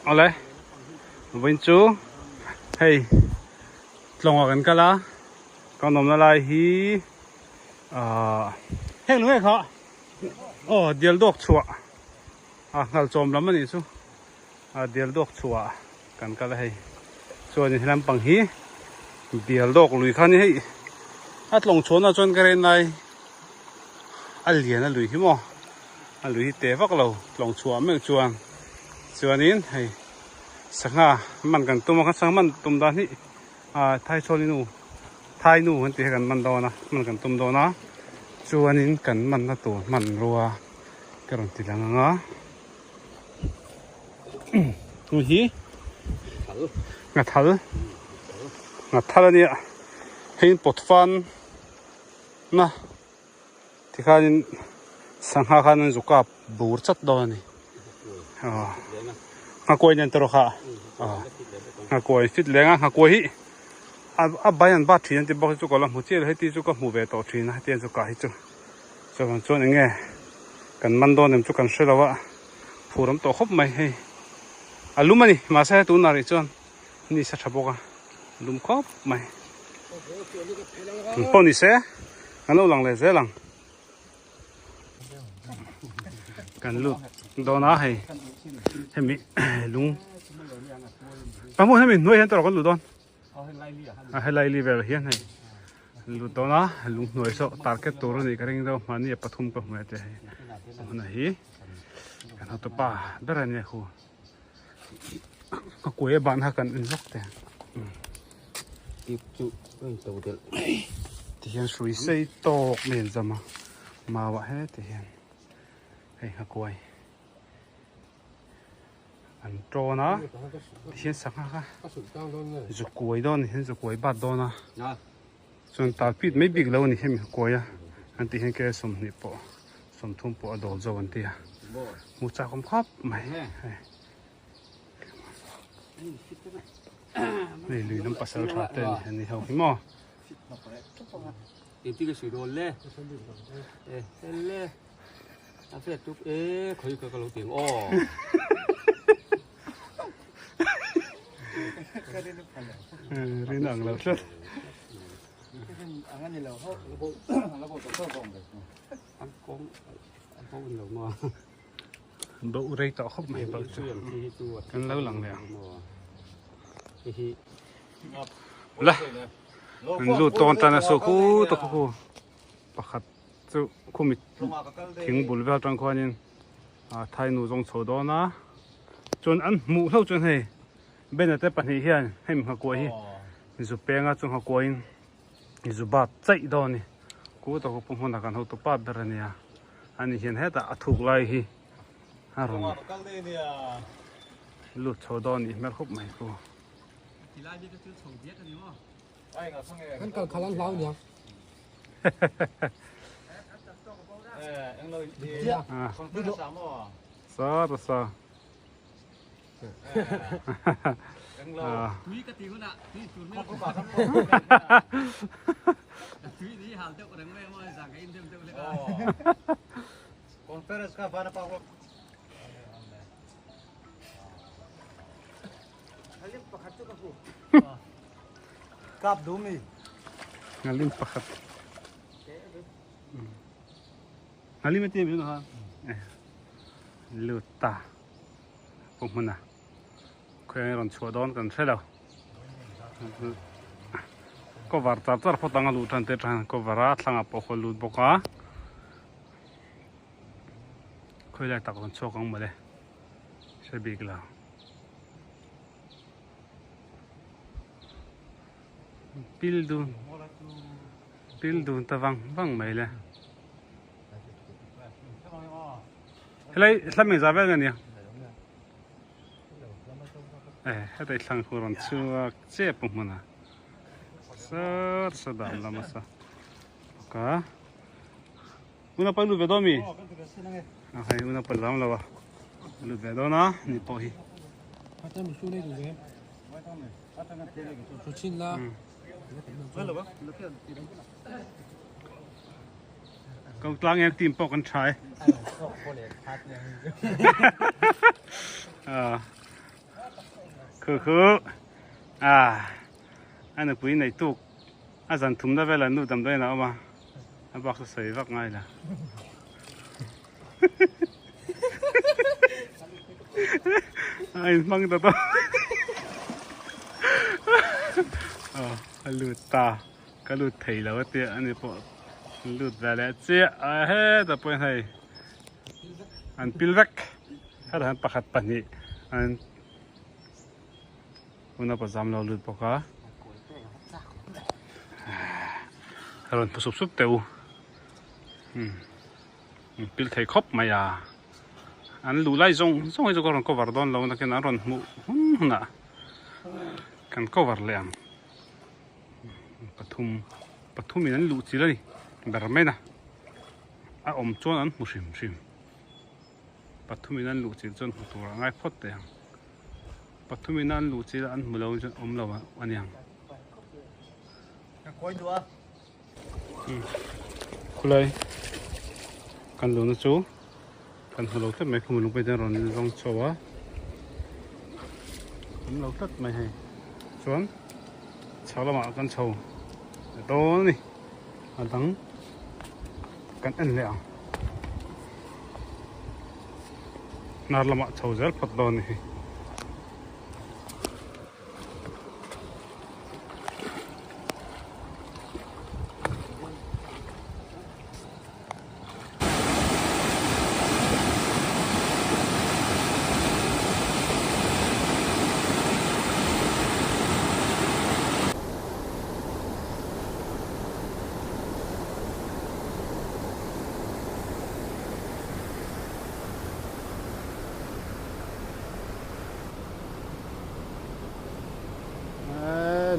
Awle vawiin chu hei tlawngah kan kal a kan awmna lai hi ahh heng lung e kha aw dial dawk chhuah a nghal chawm lam a nih chu a dial dawk chhuah kan kal a hei chuanin he lampang hi dial dawk lui kha a ni hei a tlawng chhuahna chuan ka ren lai a lian a lui hi maw a lui hi te vak lo tlawng chhuah meuh chuan chuanin hei sangha man kan tum a kan sangha man tum dan hi ah thaichhawni nu thai nu an tih hi kan man dawn a man kan tum dawn a chuanin kan manna tur hmanrua ka rawn ti lang ang a. Hnu hi nghathal nghathal a nia hei in pawt fan na tikhanin sangha khan an zu kap bur chat dawn a ni aw nghakuai nen tawrh kha aw nghakuai fit leng a nghakuai hi a bai an bat thin an ti bawk chu ka la hmu chiah lo heti chu ka hmu ve tawh thin a heti an zu kah hi chu. Chuvang chuan eng nge kan man dawn em chu kan hre lo a, phur awm tawh khawp mai hei a lum a ni mahse tunah rih chuan ni sa tha bawk a lum khawp mai pawh ni se kan lo lang leh zel ang kan lut dawn a hei hemi lung pahmun hemi hnuai hian tawrh kan lut dawn a helai li vel hian hei lut dawn a lung hnuai saw target tur a nih ka ring deuh mahni a pathum ka hmu e te hei hmun hi kan hotupa ber a nia khu ka kuai a ban kha kan en vak te ti hian hrui sei tawk mai an zam a mau ah heti hian hei nghakuai. An tawn a tihian sangha kha zu kuai dawn a ni hian zu kuai bat dawn a chuan tal pit mai bik lo a ni hemi kuai a an tih hian ke 20 pawh 30 pawh a dawl zo an ti a hmuh chak awm khawp mai hei hei lui lam pasal tha te a ni ho hi maw. A hriat tuk e khawi ka ka lo ti ang aw. Rin ang lo tlat. An kawng an kawng lo ma. Bo rei tawh khawp mai bo chu. Kan lo lang leh ang. La. An lut tawn tan a su khu ta khu khu. Pakhat chu khumi thing bul vel atang khuanin ah thai nu zawng chho dawn a chuan an hmuh hlauh chuan hei banner te pahnih hian hei nghakuai hi zu peng a chu nghakuaiin zu bat chaih dawn a ni ku tak pawh hmunah kan hotu pa ber a nia ani hian hetah a thuk lai hi a rawn lut chho dawn a nih hmel khawp mai khu. Kan kal khalh an hlau nia. Sa ta sa. Conference ka vana pa Kap du mi. Ngalim pakhat. Ngalim ati mi ha. Luta. Pumuna. Khoi ron chhuah dawn kan hre lo. Cover char char phawt anga luh tan te tan cover a thlangah pawh khaw lut bawk a. Khoi lai tak rawn chhuak ang mawle. Hre bik lo. Pil dun pil dun ta vang vang mai le helai hlam engzah vel nge nia e heta i thlang khu rawn chhuak chiah pawh hmun a sar sa dan lam a sa ka Una pa lut ve dawn mi? A hei una pa lam lo a. Lut ve dawn a ni pawh hi. Ko tlang em team pawh kan tha e. Khu khu a a nupui nei tuk a zan thumna velah nu damdawiin a awm a a bak chu sawi vak ngai lo. A inhmang ta tawh a lut ta ka lut thei lo a tia ani pawh lut ve leh chiah a hetah pawh hian hei an pil vek hetah hian pakhat pahnih an hun a pazam lo lut bawk a a rawn hmu sup sup teh u pil thei khawp mai a an luh lai zawng zawng hi chu ka rawn cover dawn lo nakin an rawn hmuh hun hunah kan cover leh ang pathum pathum in an luh chilh a ni ber mai na a awm chuan an hmu hrim hrim pathum in an luh chilh chuan hmu tur a ngai phawt teh ang pathum in an luh chilh a an hmu lo chuan awm lo a niang. Khulai kan luhna chu kan hmu lo tlat mai khum lung pawh hian rawn zawng chho a awm lo tlat mai hei chuan chhak lamah kan chho dawn a ni a dang kan en leh ang hnar lamah chho zel phawt dawn a ni hei.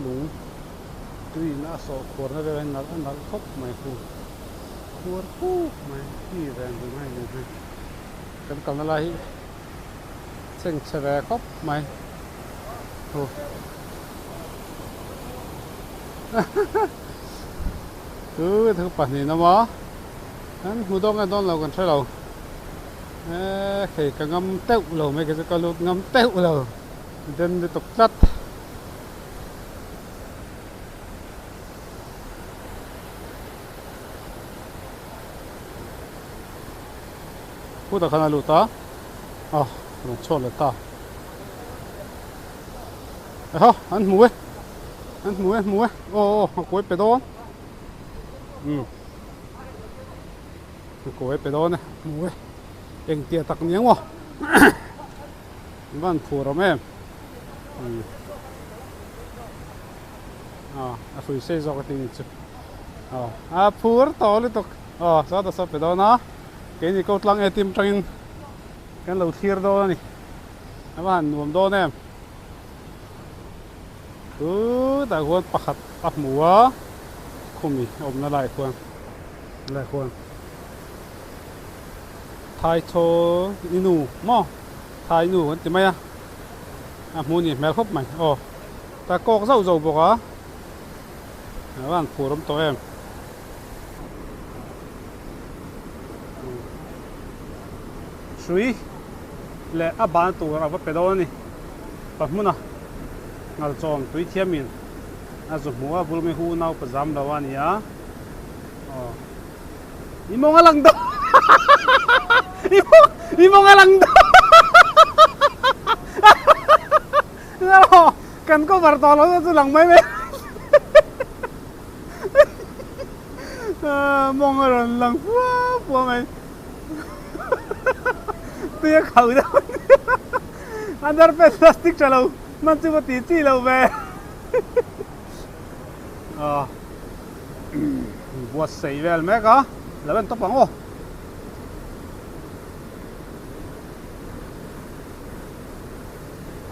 Lung tuiin a sawh khuarna vel hian nalh a nalh khawp mai khu khuar kuk mai hi ven reng a ni hei kan kalna lai hi chhengchhe ve khawp mai khu chu thu pahnih an awm a an hmu dawn nge dawn lo kan hre lo eee hei ka ngam teuh lo mai kei chu ka lut ngam teuh lo. Den lutuk tlat. Khutah khan a lut a, aw rawn chhuak leh ta. Ehaw an hmu e, an hmu e hmu e, aw aw a kuai pe dawn. Umm a kuai pe dawn e, hmu e, engtia tak ni ang aw. Van phur awm em aw a hrui sei zawk a ti ni chu aw a phur tawh lutuk aw saw ta saw pe dawn a keini ko tlang e tim tangin kan lo thlir dawn a ni a va han nuam dawn em chutah khuan pakhat a hmu a khumi awmna lai khuan lai khuan. Thai thaw i nu maw thai nu an ti mai a a hmu ni hmel khawp mai aw ta kawk zauh zauh bawk a a van phur awm tawh em hrui leh a ban tur a va pe dawn a ni pahmuna ngalchawm tui thiamin a zu hmu a bul mai hu naupa zam lo a ni a aw. I mawng a lang dawn I mawng I mawng a lang dawn Kan cover tawh lo chu lang mai mai Mawng a rawn lang fua fua mai Tui a khauh deuh Underpants plastic tha lo hman chu va ti chi lo ve Aw Buatsaih vel mek a, lo en tawp ang aw.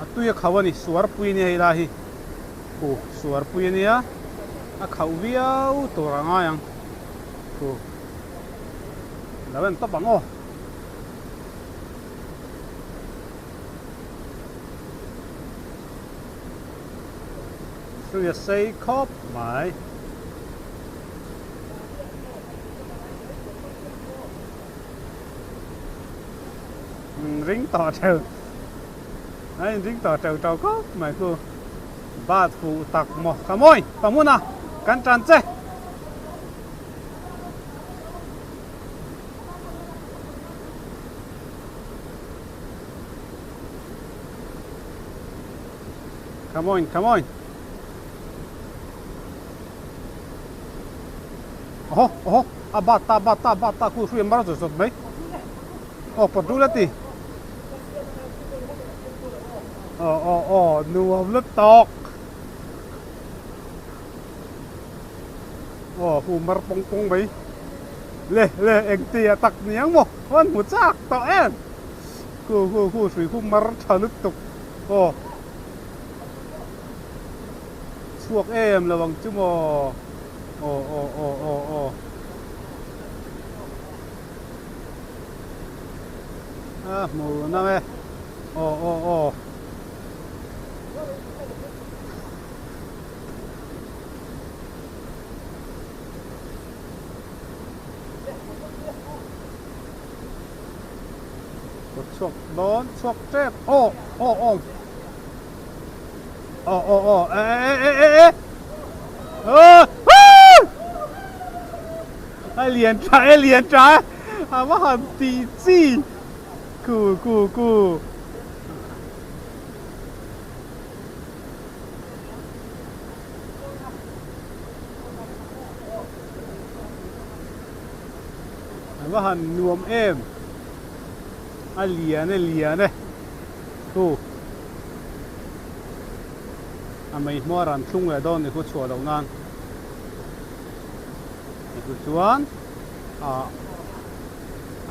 A tui a khauh a ni, suarpui a nia hei lai hi. Khu suarpui a nia, a khauh viau tur a ngai ang. Khu lo en tawp ang aw. Hrui a sei khawp mai. Ring tawh theuh. A inring tawh teuh teuh khawp mai khu. Bat fuh tak maw ka mawi pa hmun a kan tan che. Come on, come on. Oho, oho, a bat ta, bat ta, bat ta, khu hrui mar zawt zawt mai. Aw, pawt dul a ti. Aw, aw, aw, nuam lutuk. Aw, khu mar pawng pawng mai. Le, le, engtia tak niang maw, an hmu chak tawh em. Khu, khu, khu hrui khu mar tha lutuk. Aw. Chhuak em lo ang chu maw. Aw, aw, aw, aw, aw. A hmu nang e. Aw, aw, aw. Kawt chhuak dawn chhuak tep aw aw aw aw aw aw e e e e e aw a lian tha e lian tha e a va han ti chi ku ku ku A va han nuam em a lian e lian e thu a mei hmuar an thlung leh dawn ni khu chhuah loh nan ni khu chuan ah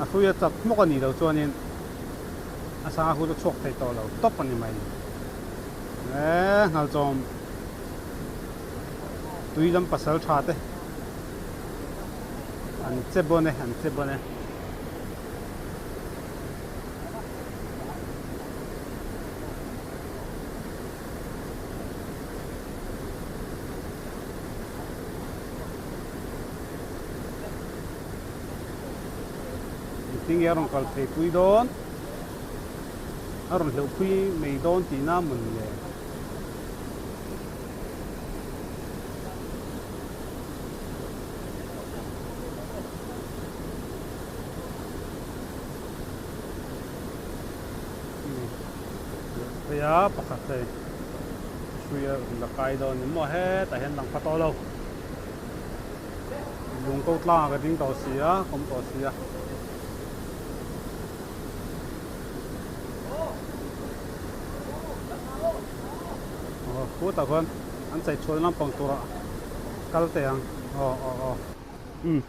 a hrui a chak hmawk a nih loh chuanin a sanga khu chu chhuak thei tawh lo tawp a ni mai e nghalchawm tui lam pasal tha te. An che bawn e, an che bawn e. Engtin nge a rawn kal phei pui dawn? A rawn hleuh pui mai dawn tihna mawn le? Phei a pakhat hei hrui a rawn la kai dawn ni maw hetah hian lang pha tawh lo lung ko tlang ah ka ding tawh si a ka awm tawh si a. Aw khutah khuan an chei chhuah lampang turah kal teh ang aw aw aw umm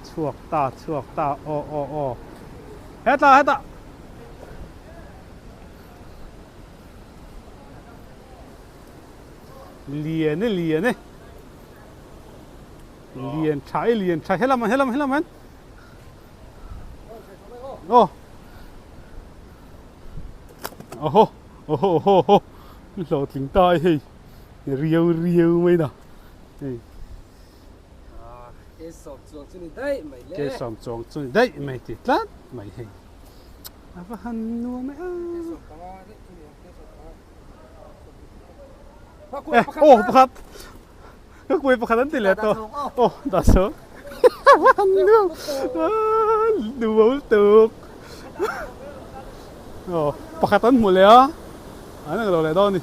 chhuak ta chhuak ta aw aw aw hetah hetah lian e lian e lian tha e lian tha helam helam helam an aw Oho oho oho oho hlawhtling ta e hei riau riau mai na hei Ke sawm chuang chu ni daih mai le Ke sawm chuang chu ni daih mai ti tlat mai hei a va han nuam e a Ke sawm panga daih chu ni ang ke sawm panga Eh oh pakhat ka kuai pakhat an ti leh tawh oh dah saw a va han nuam nuam tuk aw pakhat an hmu leh a an ang lo leh dawn a ni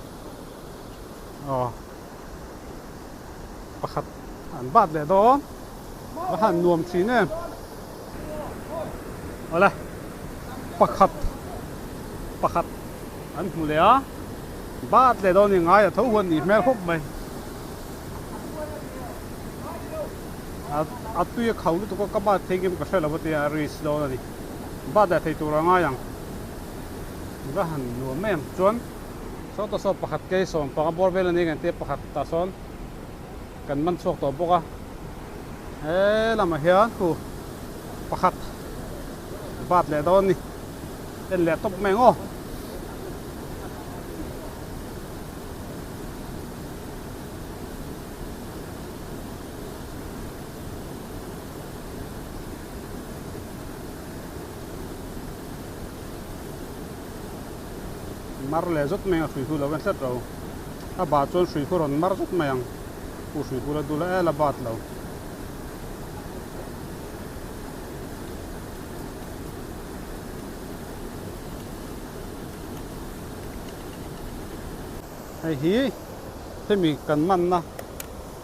aw pakhat an bat leh dawn a han nuam thin em awle pakhat pakhat an hmu leh a bat leh dawn a ni ngai a tho huan nih hmel khawp mai a tui a kho lutuk a ka bat thei ngem ka hre lo a tia a risk dawn a ni bat leh thei tur a ngai ang va han nuam em chuan sawta saw pakhat kei sawm panga bawr vel a ni ang tia pakhat tah sawn kan man chhuak tawh bawk a he lamah hian khu pakhat bat leh dawn a ni en leh tawp mai ang aw. Mar leh zawt mai ang a hrui khu lo en tlat ro. A bah chuan hrui khu rawn mar zawt mai ang. Khu hrui khu la dul a e la bat lo. Hei hi hemi kan manna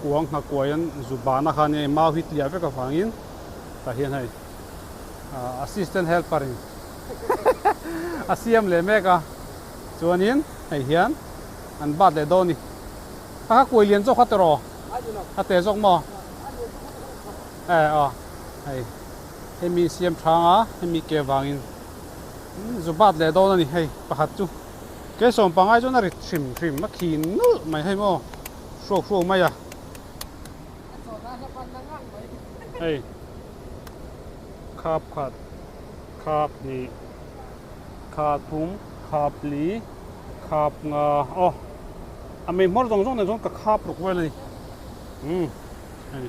kuang nghakuai an zu bahna kha nia mau hi tliah vek avangin tah hian hei assistant helper in a siam leh mek a chuanin hei hian an bat leh dawn a ni a kha kuai lian zawk kha tiraw a teh zawk maw e aw hei hemi siam thang a hemi ke vangin zu bat leh dawn a ni hei pakhat chu. Ke sawm pangai chuan a rit hrim hrim a khi nulh mai hei maw hruak hruak mai a hei khap khat khap hnih khap thum khap li khap nga aw a mei hmawr zawng zawng nen chuan ka khap ruk vel a ni umm hei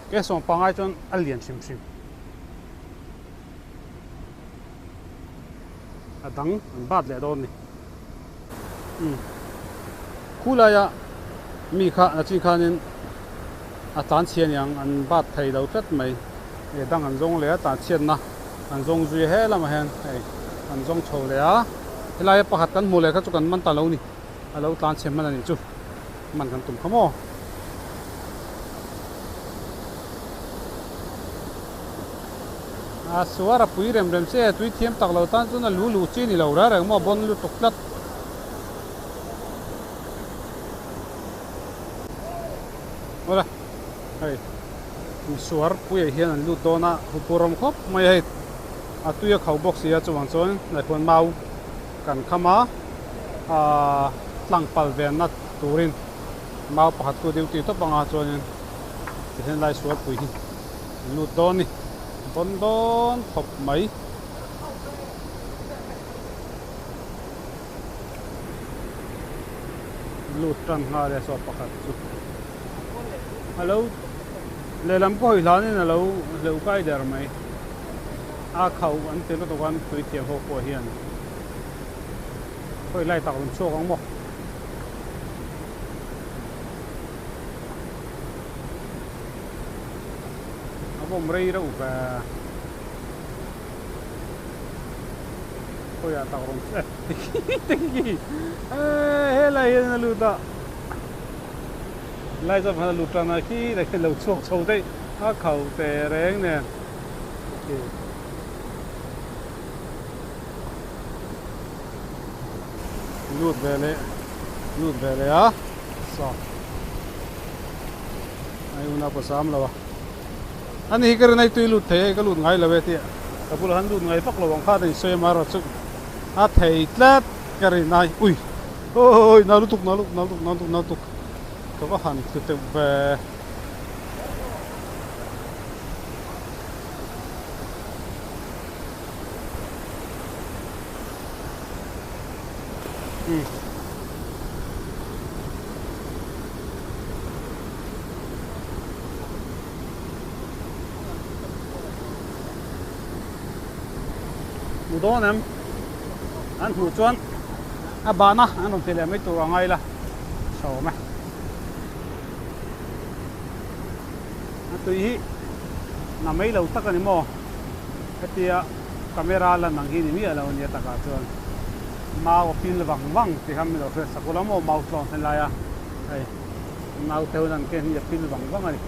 ke sawm pangai chuan a lian hrim hrim. A dang an bat leh dawn ni. Umm khulaia mi kha a chin khanin a tlan chhia niang an bat thei lo tlat mai. E dang an zawng leh a tlan chhiatna an zawng zui he lamah hian hei an zawng chho leh a helaia pakhat kan hmuh leh kha chu kan man ta lo ni a lo tlan chhe hman a nih chu man kan tum kha maw. A suar a pui rem rem che tui thiam tak lo tan chuan a lu luh chi ni lo reng reng maw a bawn lutuk tlat. Awle hei misuar puiah hian an lut dawn a huphur awm khawp mai a hei a tui a kho bawk si a chuvang chuan ngaihtuah mau kan kham a ahh tlang pal venna turin mau pakhat chu duty tawp anga chuanin tihian lai sual pui hi an lut dawn a ni bawn dawn khawp mai. Lut tan nghal e saw pakhat chu a lo lehlam ka hawi hlanin a lo hleuh kai der mai a khauh an ti lutuk a tui thiam ho pawh hian khawi lai tak rawn chhuak ang maw. A vawm rei reuh ve. Khawiah tak rawn che tikhi helai hian a lut a lai zawk khan a lut tan a khi lai khian lo chhuak chho daih a khauh teh reng nen lut ve leh lut ve leh a saw ai una pawh sam lo a. Ani hi ka rinai tui lut thei a, ka lut ngai lo e tih ka bulah han lut ngai vak lo ang khan a insawi a marawh chu a thei tlat ka rinai ui awi na lutuk na lutuk na lutuk na lutuk na lutuk ka va han tlu teuh ve. Hmu dawn em? An hmuh chuan a bahna an rawn ti leh mai tur a ngai la sawm e. A tui hi na mai lo tak a ni maw? Hetia camera lan ang hi ni miah lo a nia takah chuan mau a pil vang vang tih kha min lo hriat sak ula maw mau tlawn helai a hei. Naute hun an ken hi a pil vang vang a ni.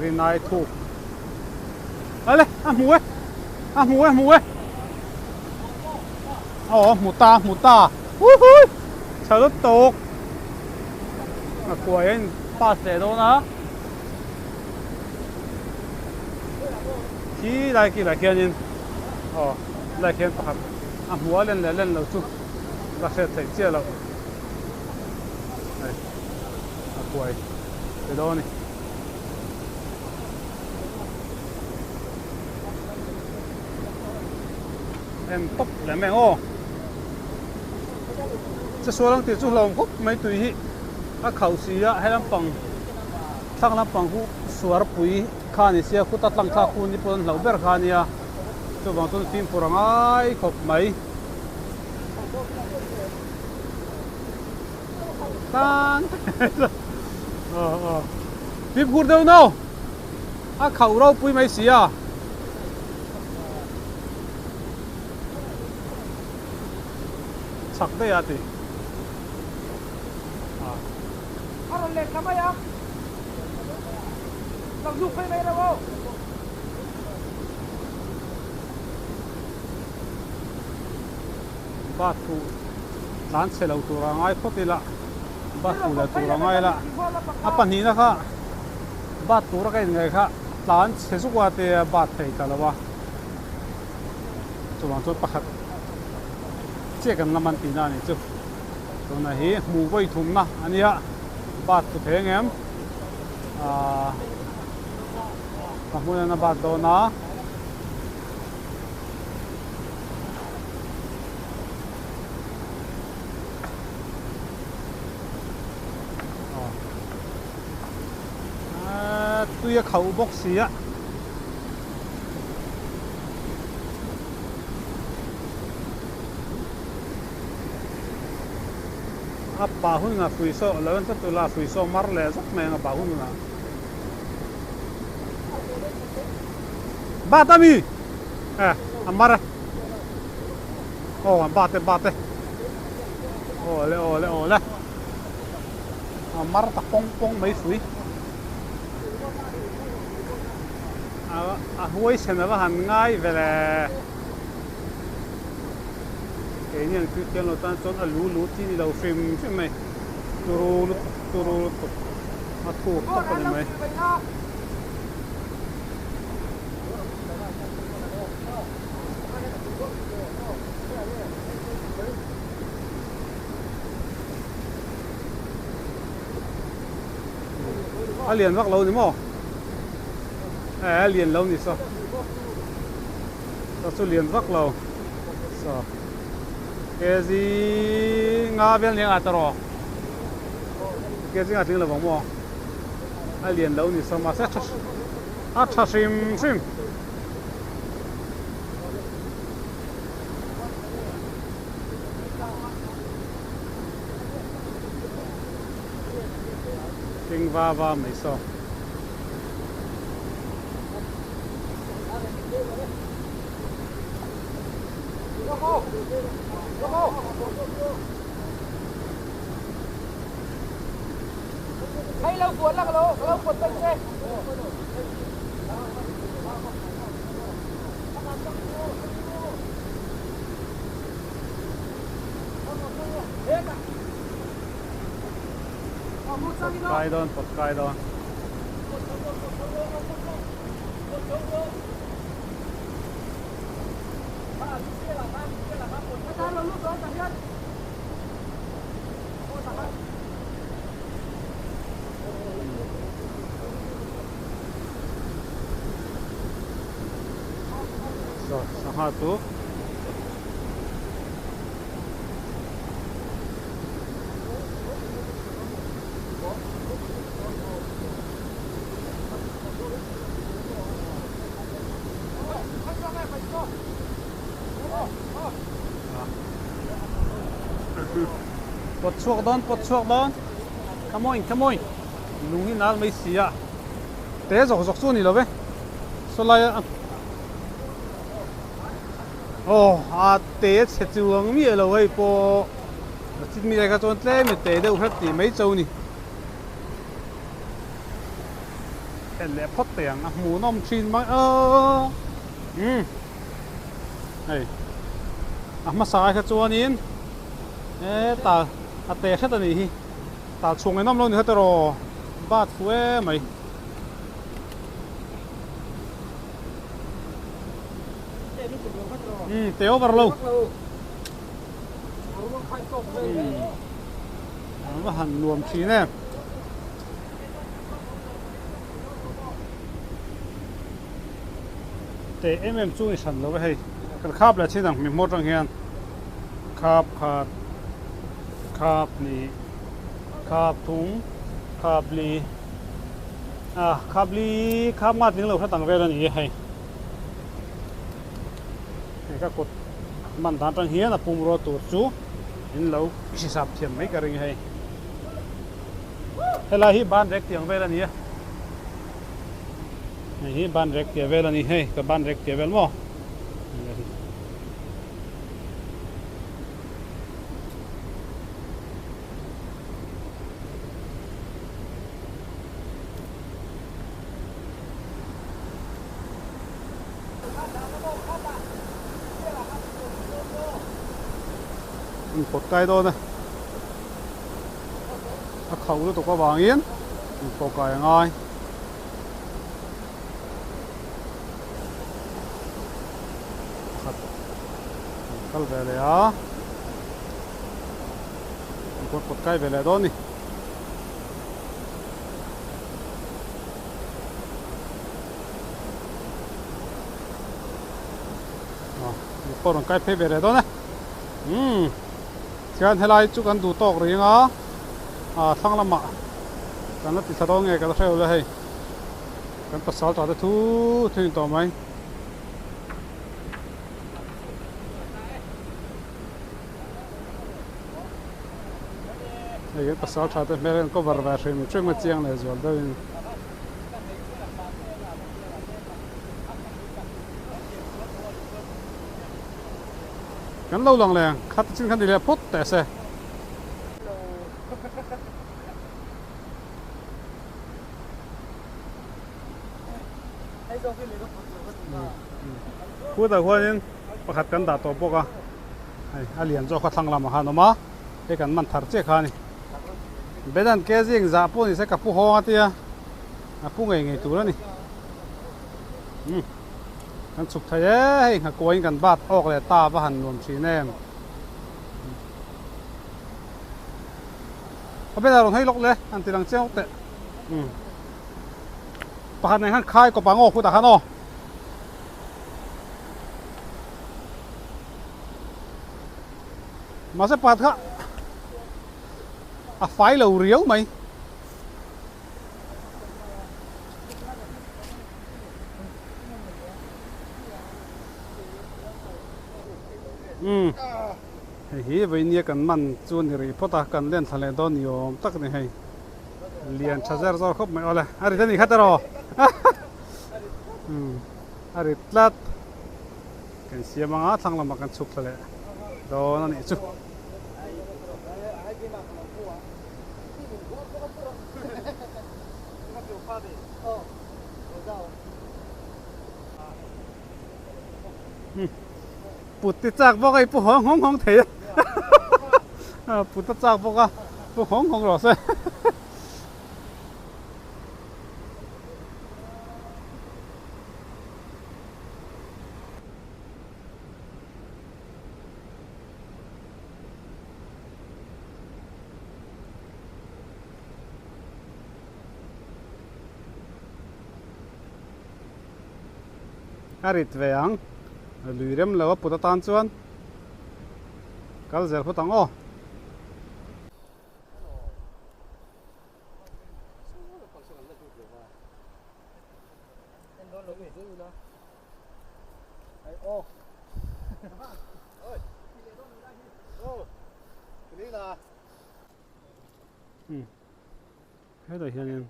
Rinai thuk. Ale, a hmu e. A hmu e, hmu e. Aw, hmu ta, hmu ta. Uhui! Tha lutuk. A kuai a in pass leh dawn a. Khi lai khi lai khianin aw lai khian pakhat a hmu a len leh len lo chu la hriat theih chiah loh. Hei a kuai pe dawn a ni. En tawp leh mai ang aw. Che sual ang tih chu hlauhawm khawp mai tui hi a khauh si a he lampang thlang lampang khu suar pui kha a ni sia khuta tlang thlak hun hi pawh an hlauh ber kha a nia chuvang chuan fimkhur a ngai khawp mai. Tlang aw aw fimkhur deuh no a khauh ropui mai si a. Chak daih a ti. A rawn let thla mai a, lo hnuk phei mai lo aw. Bat fuh tlan chhe lo tur a ngai phawt ila, bat fuh la tur a ngai la, a pahnihna kha bat tura ka inngaih kha tlan chhe zuk a te a bat thei ta lo a, chuvang chuan pakhat chiah kan la man tihna a nih chu. Tuna hi hmuh vawi thumna a nia, bat fu thei ang em? Aaa ka hmun a bat dawn a. Tui a khauh bawk si a. A pa hunah hrui saw lo en tlat ula hrui saw mar leh zawk mai ang a pa hunah. Bat ami eh a mar e aw bat e bat e awle awle awle a mar ta pawng pawng mai hrui a a huai chhen ava han ngai ve le keini ang thil thiam lo tan chuan a lu lu chi ni lo hrim hrim mai turu lutuk turu lutuk a thuk tawp a ni mai. A lian vak lo ni maw? Eh, a lian lo ni saw. Saw chu lian vak lo. Saw. Kg nga vel nia nga ta rawh. Kg nga tling lo vang maw? A lian lo ni saw mahse a tha a tha hrim hrim. Keng va va mai saw. Hei lo buat la ka lo ka lo buat mai che. Pawt kai dawn pawt kai dawn. Saw sangha chu Pawt chhuak dawn pawt chhuak dawn come on come on lung hi nal mai si a te zawk zawk chu a ni lo ve saw lai a aw a te chhe chuang miah lo hei pawh a chit mi lai kha chuan tlem in te deuh hret tih mai cho ni en leh phawt teh ang a hmuhnawm thin mai a umm hei a hmasa ai kha chuanin heta a te hret a nih hi tah chhung en awm lo ni kha tiraw bat fu em mai. Umm te over lo umm a va han nuam thin em. Te em em chu ni hran lo e hei kan khap leh chin ang mi hmawr tang hian khap khat khap ni khap thum khap li a khap li khap ngat ling lo hre tang vel a ni e hei hei ka kut man dan tang hian a pumrua tur chu in lo hisap thiam mai ka ring hei. Helai hi ban rek tiang vel a ni a. Hei hi ban rek tia vel a ni hei ka ban rek tia vel maw. An pawt kai dawn a a khauh lutuk avangin an pawh kai a ngai. Pakhat an kal ve leh a an pawt pawt kai ve leh dawn a ni. Pawh rawn kai phei ve leh dawn e umm chuan helai chu kan duh tawk reng a ah thlang lamah kan la ti thla dawn nge ka la hreu le hei kan pasal tha te thu thu in tawh mai. Hei kan pasal tha te hmel hian cover ve hrim hrim a chiang leh zual deuh in. Kan lo lang leng khat chin khan ni leh phawt teh se. Khutah khuanin pakhat kan dah tawh bawk a, hei a lian zawk kha thlang lamah khan a awm a, hei kan man thar chiah kha a ni. Bedan ke zing zah pawh ni se ka pu hawng a tia, a pu ngei ngei tur a ni. Umm kan chhuk thei e, hei nghakuain kan bat awk leh ta va han nuam thin em. A belah rawn hawi lawk le, han ti lang chiang lawk teh. Umm pakhat nen khan khai kawp ang aw khutah khan aw. Mahse pakhat kha a fai lo riau mai. Umm hei hi veinia kan man chu a ni rih phawt a kan len thla leh dawn ni awm tak a ni hei lian tha zer zawr khawp mai awle a rit a ni khat erawh umm a rit tlat kan siam anga thlang lamah kan chhuk thla leh dawn a nih chu. Put te chak bawk a i pu hawng hawng hawng thei a put a chak bawk a pu hawng hawng rawh se. A rit ve ang lui rem lo a put atan chuan kal zel phawt ang aw. Hetah hianin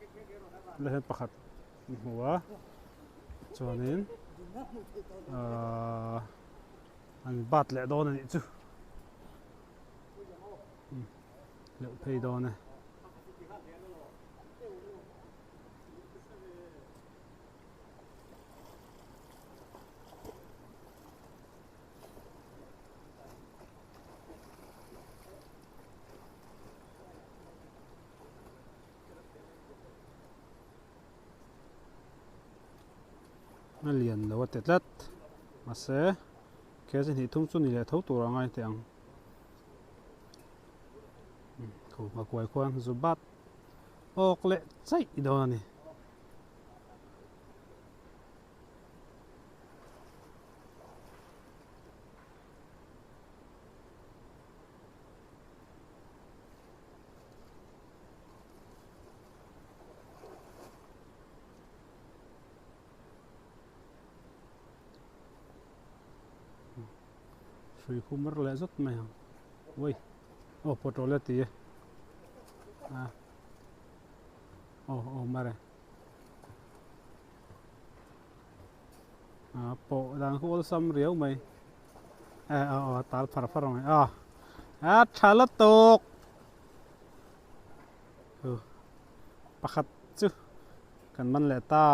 la hian pakhat an hmu a chuanin ahh an bat leh dawn a nih chu leuh phei dawn e. A lian lo a ti tlat mahse kg hnih thum chu ni leh tho tur a ngai teh ang kho nghakuai khuan zu bat awk leh chaih dawn a ni. Hrui khu mar leh zawt mai ang ui aw petrol a ti a. Aw aw mare. A pawh dan khu awlsam riau mai. E aw aw tal phar phar mai a. A tha lutuk. Hu pakhat chu kan man leh ta.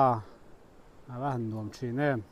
A va han nuam thin em.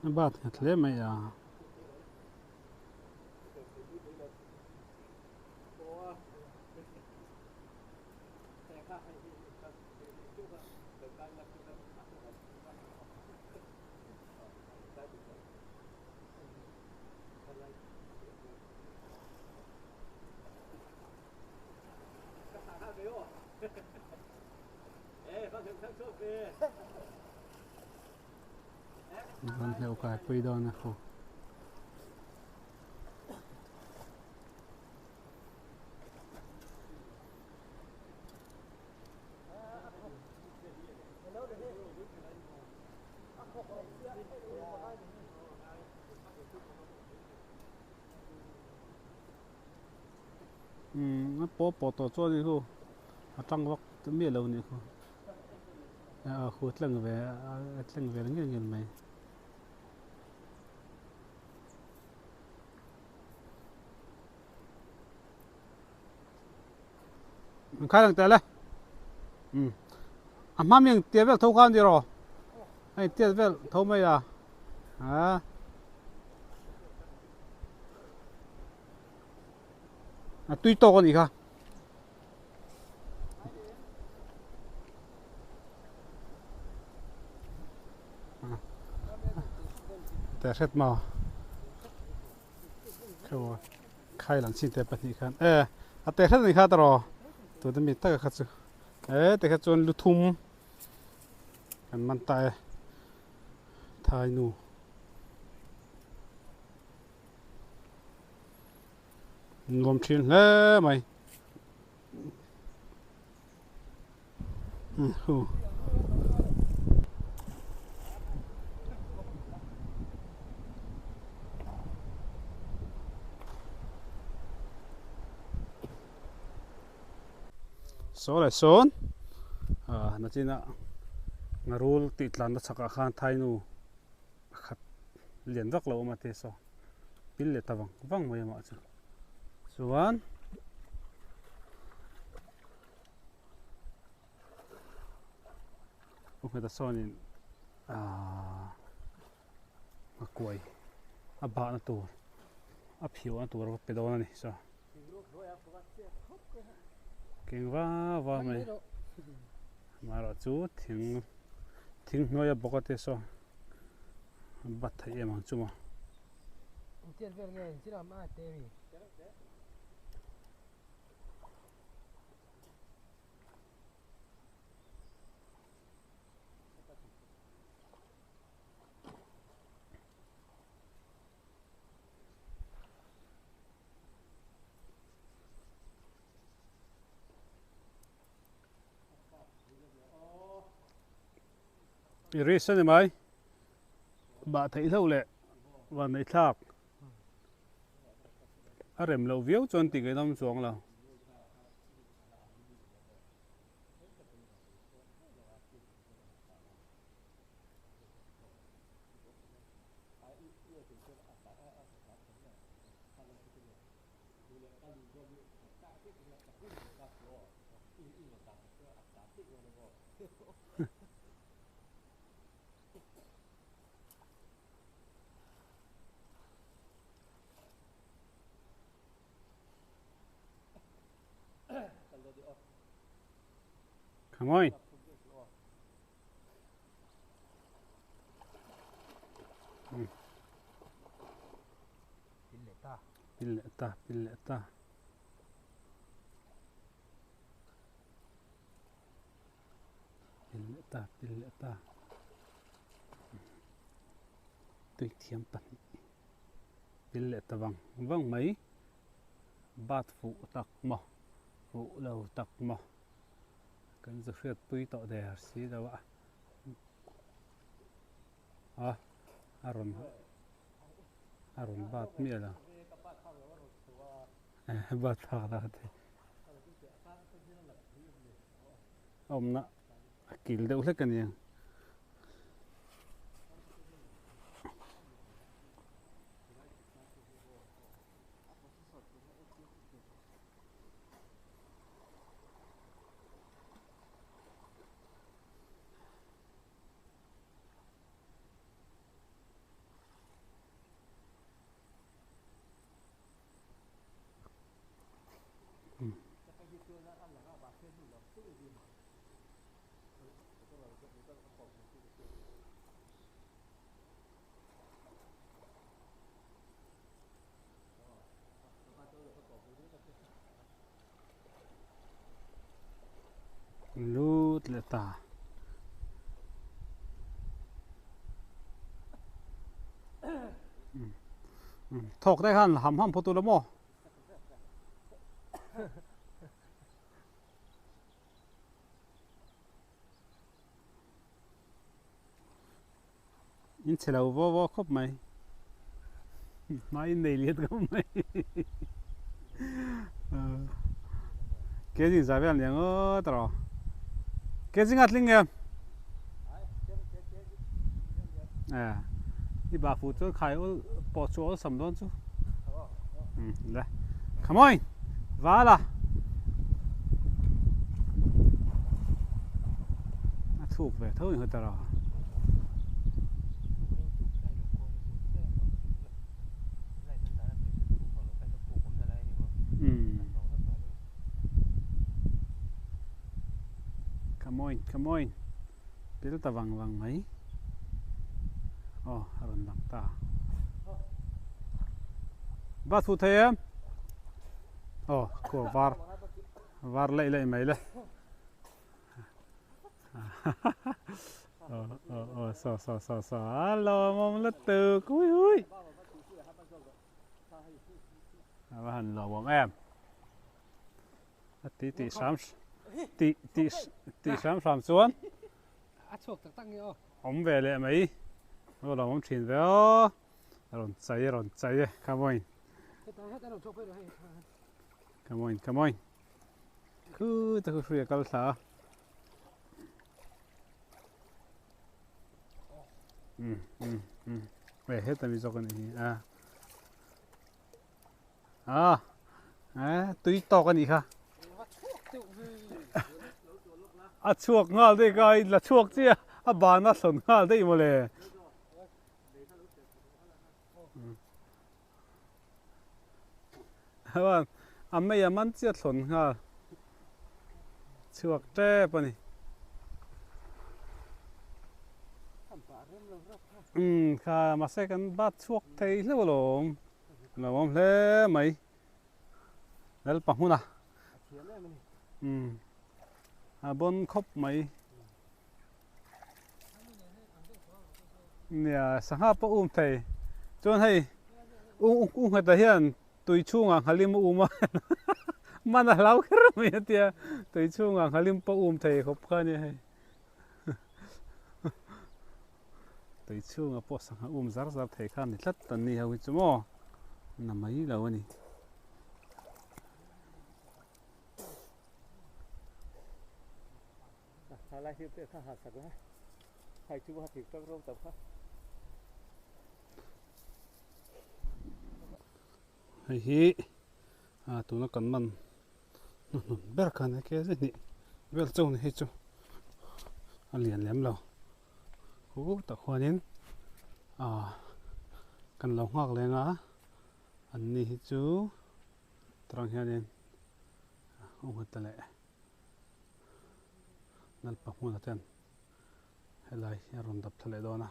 A bat nghet hle mai a. Kan hleuh kai pui dawn a khu. Umm a paw pawh tawh chuan ni khu a tang vak miah lo a nih khu a khu tleng ve a tleng ve ngei ngei mai. An khai lang tel e umm a hma mi ang tia vel tho kha a ni rawh hei tiat vel tho mai a ah. A tui tawk a nih kha. Te hret maw. Khaw khai lang chin te pahnih khan e a te hret a nih kha tawh tuna mi taka kha chu e te kha chuan lu thum kan man ta e thai nu. Nuam thin hle mai. Hu. Saw leh sawn ah nachina ngarul tih tlanna chhakah khan thainu pakhat lian vak lo awm a te saw. Pil leh ta vang vang mai amah chu chuan pakhat a sawnin ahh a kuai a bahna tur a phiuhna tur a va pe dawn a ni saw keng va va mai amaherawh chu thing thing hnuai a bawk a te saw. Bat theih em ang chu maw. I risk a ni mai. Bah theih hlauh leh van nei thlak a rem loh viau chuan tih ngaih nawm chuang lo. Come on. Pil leh ta. Pil leh ta, pil leh ta. Pil leh ta, pil leh ta. Tui thiam pahnih. Pil leh ta vang vang mai. Bat fuh tak maw, fuh lo tak maw. Kan zu hriat pui tawh der si lo a. A, a rawn a rawn bat miah lo. Bat phak lo te. Awmna a kil deuh hlek a ni ang. Lut leh ta. Thawk te khan ham ham phawt ula maw? In chhe lo vaw vaw khawp mai. Hma in nei lian khawp mai. Ke zing zah vel nia ngawt rawh. Ke zinga tling em? Eh. I ba fu chuan khai ul pawh chu awl sam dawn chu. Le. Come on. Vala. A thuk ve tho in hawt rawh. Come on, come on. Pil ta vang vang mai. Aw, a rawn lang ta. Ba thu thei em? Aw, kua var. Var laih laih mai le. Aw, aw, aw, so, so, so, so. A lawmawm lutuk. Ui, ui. A va han lawmawm em. A ti tih hram tih tih tih hram hram chuan a chhuak tak tak nge aw. Awm ve leh mai. Aw lo awm thin ve aw. A rawn chai a rawn chai e. Come on. Come on, come on. Khu ta khu hrui a kal thla a. Um um um. Ve heta mi zawk a ni hi a. A eh tui tawk a nih kha. A chhuak nghal daih kha a la chhuak chiah a ban a thlawn nghal daih mawle. A mei a man chiah thlawn nghal chhuak tep a ni. Umm kha mahse kan bat chhuak thei hleuh alawm. Lo awm hle mai. Lalpa hmun a. Umm. A bon khawp mai. Nia sangha pawh um thei. Chuan hei u u nghata hian tui chhungah nghalim a um a. Man a hlau kher mai a tia. Tui chhungah nghalim pawh um thei khawp kha ania hei. Tui chhunga pawh sangha um zar zar thei kha ni tlat an ni ho hi chu maw na mai lo a ni. Hei hi tuna kan man hnuhnun ber kha nia ke zet hnih vel chauh ni hei chu a lian lem lo hu tak huanin ah kan lo nghak leng a an ni hi chu tarang hianin a nghat ta leh. Lalpa hmunah ten helai hi a rawn dap thla leh dawn a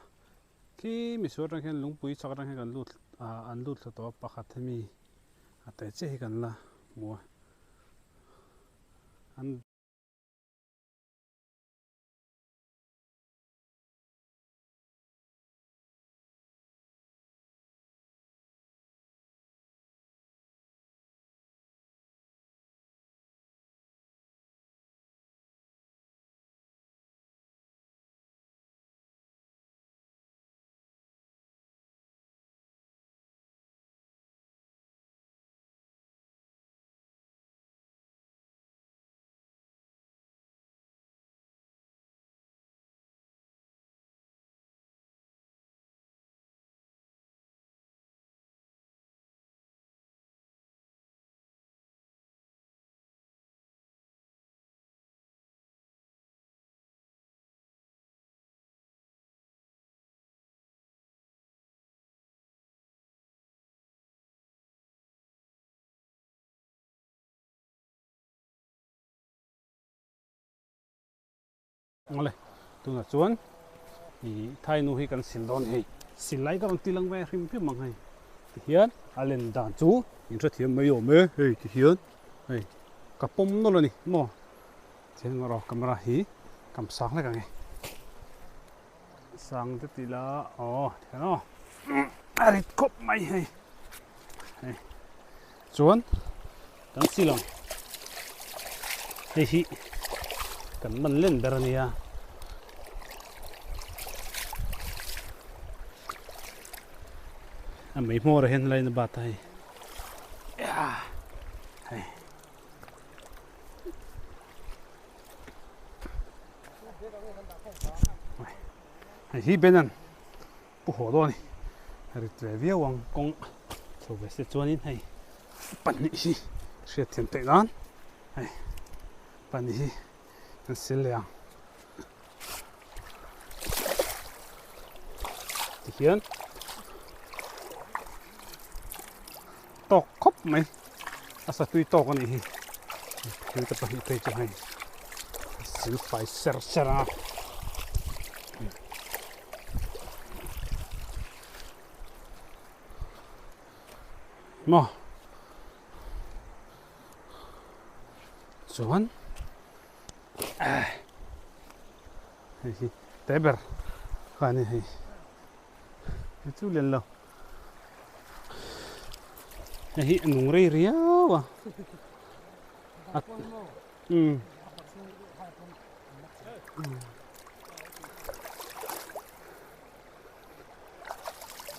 khi misual atang khian lungpui chak atang hian kan lut ah an lut thla tawh a pakhat hemi a te chiah hi kan la hmu a an. Awle tunah chuan ih thai nu hi kan sil dawn hei sil lai ka rawn ti lang ve hrim hrim ang hei tihian a len dan chu in hrethiam mai awm e hei tihian hei ka pawm nawlh a ni maw tihian erawh camera hi kam sang hlek ang e sang te tih la aw tihian aw a rit khawp mai hei hei Chuan kan sil ang. Hei hi kan man len ber a nia. A mei hmawr ah hian helai in a bat a hei. Hei. Hei hi Ben an Pu haw dawn a ni. Rit ve viau ang kawng chho ve se chuanin hei pahnih hi hriatthiam theih nan hei pahnih hi kan sil leh ang. Tihian tawk khawp mai a satui tawk a nih hi. Thil te pahnih phei chu hei sil fai ser ser a. Maw chuan hei hi te ber kha a ni hei hei chu lian lo hei hi a nung rei riau a umm.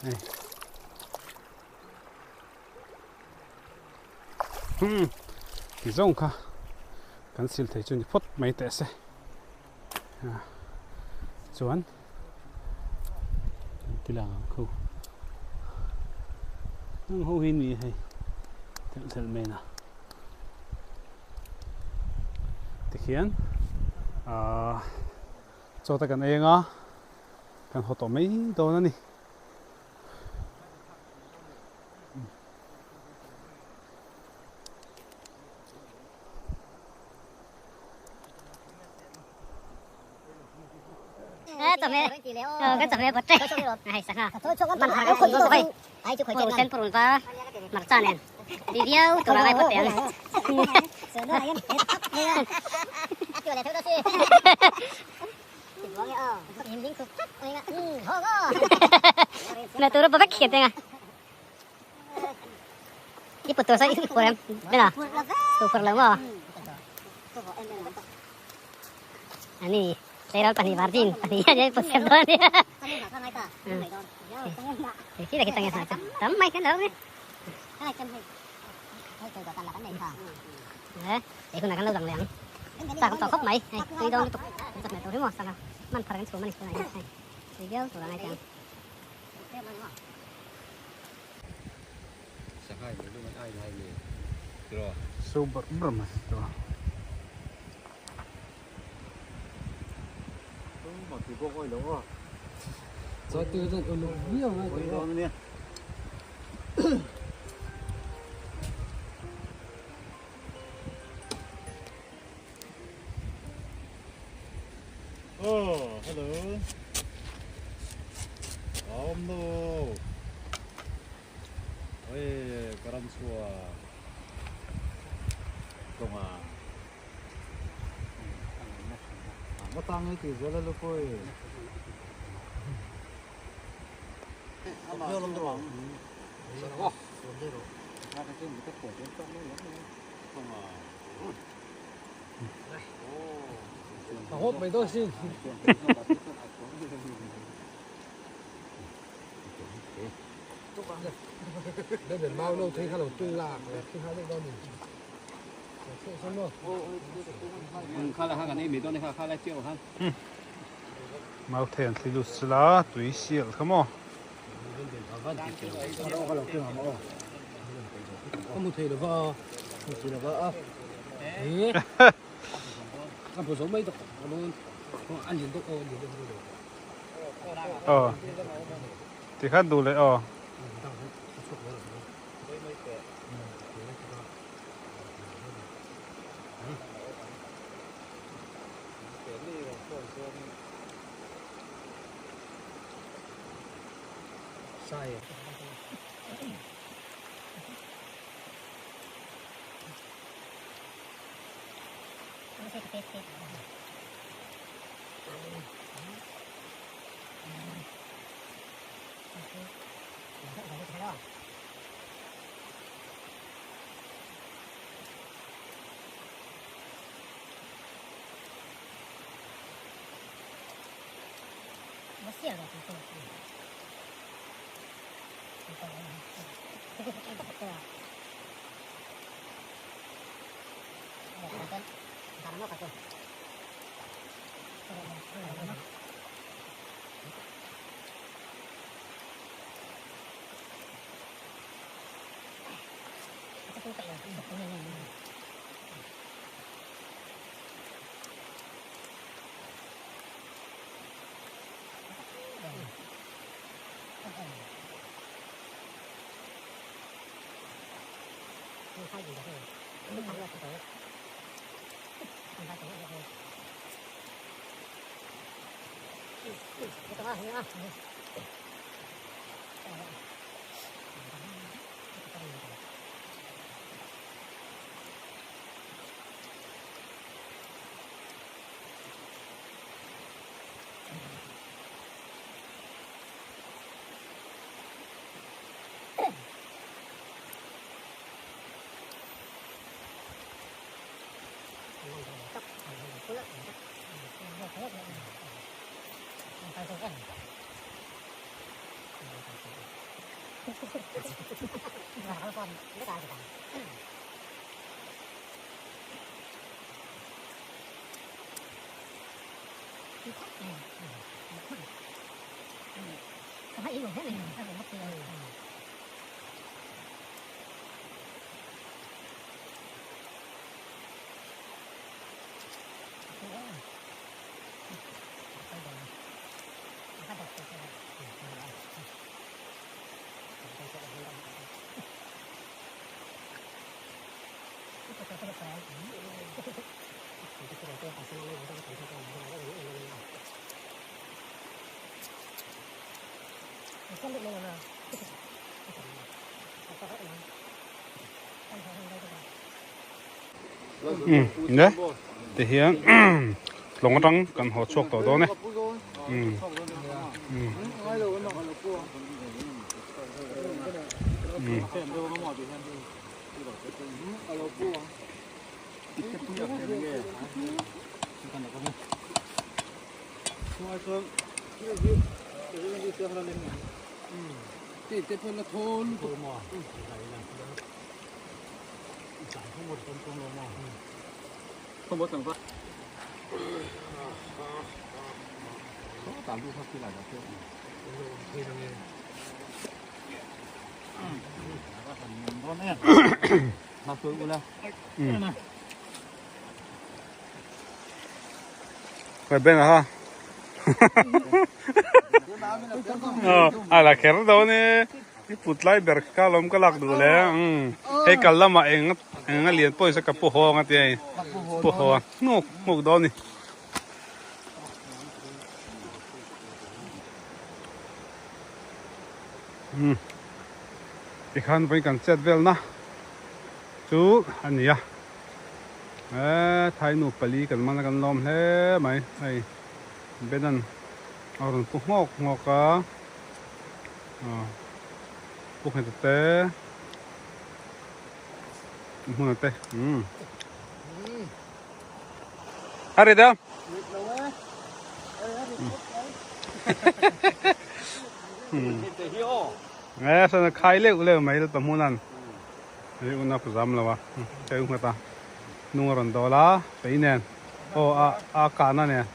Hei. Hmm. Ti zawng kha kan sil thei chu ni phawt mai teh se. Chuan kan ti lang ang khu. Nang ho hi ni hei. Thelh thelh mai na. Tikhian ah chaw te kan ei anga kan haw tawh mai dawn a ni. So bar bar mai to. Oh, hello. Awm lo. Oi, karam chua. Tonga. Matang ei ti zel a lupui. Hawp mai dawn sin. Mau thei an thli lut sela tui sial kha maw. Aw tikhan duh leh aw. Ne ti hian tlawng atang kan haw chhuak tawh dawn e umm umm umm. Kai ben a ha a la kher dawn e i put lai ber kha lawm ka lak duh le hei kal lamah eng eng a lian pawisa ka pu haw ang a tia pu haw a hnuk hnuk dawn a ni. Umm tikhan vawiin kan chet velna chu a ni a eee thai nu pali kan man a kan lawm hle mai hei Benan a rawn pu nghawk nghawk a aw pu nghet te hmun te umm a ri deuh. Nge sana khai leuh leuh mai lalpa hmunan ri una pu zam lo a cheu nghat a nung a rawn dawl a fei nen aw a a kahna nen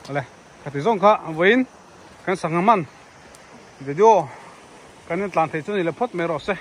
awle khati zawng kha vawiin kan sangha man video kan en tlan thei chu ni le phawt mai rawh se.